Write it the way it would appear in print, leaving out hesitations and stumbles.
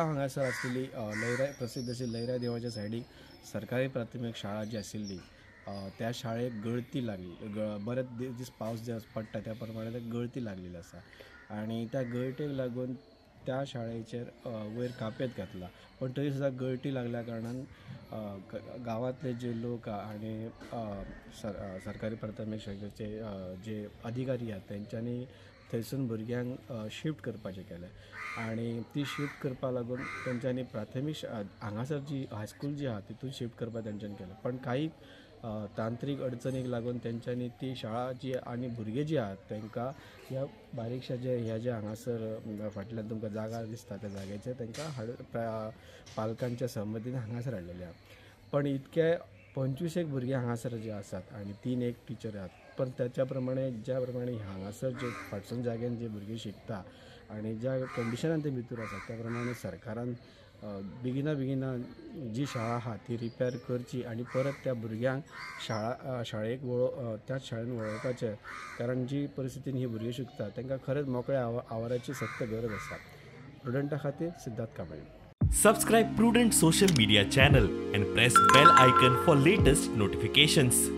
हांगासर आसलेली लयराय, प्रसिद्ध अशी लयराय देवाच्या सायडीक सरकारी प्राथमीक शाळा जी आशिल्ली त्या शाळेक गळती लागली. बरेच दीस पावस जे पडटा त्या प्रमाणे गळती लागलेली आसा आनी त्या गळटेक लागून त्या शाळेचेर वयर कापेत घातला, पण तरी सुद्दां गळटी लागल्या कारणान गांवांतले जे लोक आनी सरकारी प्राथमीक शाळेचे जे अधिकारी आहात तेंच्यांनी थंयसून भुरग्यांक शिफ्ट करपाचें केलें आनी ती शिफ्ट करपा लागून तेंच्यांनी प्राथमीक हांगासर जी हायस्कूल जी आहा तितून शिफ्ट करपाक तेंच्यांनी केलें. पण काही तांत्रीक अडचणीक लागून तेंच्यांनी ती शाळा जी आनी भुरगे जी आहात तांकां ह्या बारीकशा जे ह्या जे हांगासर फाटल्यान तुमकां जागा दिसता त्या जाग्याचेर तांकां पालकांच्या सहमतीन हांगासर हाडलेले आहा. पण इतके 25 एक भुरगे हांगासर जे आसात आनी 3 एक टिचर आहात, पण त्याच्या प्रमाणे ज्या प्रमाणे हांगासर जे फाटसून जाग्यान जे भुरगे शिकता आनी ज्या कंडिशनान ते भितर आसात त्या प्रमाणे सरकारान बेगिना बेगिना जी शाळा आहा ती रिपेर करची आनी परत त्या भुरग्यांक शाळेक त्याच शाळेन वळोवपाचें, कारण जी परिस्थितीन ही भुरगीं शिकता तांकां खरेंच मोकळ्या आवाराची सक्त गरज आसा. प्रुडंटा खातीर Siddharth Kamble. Subscribe Prudent social media channel and press bell icon for latest notifications.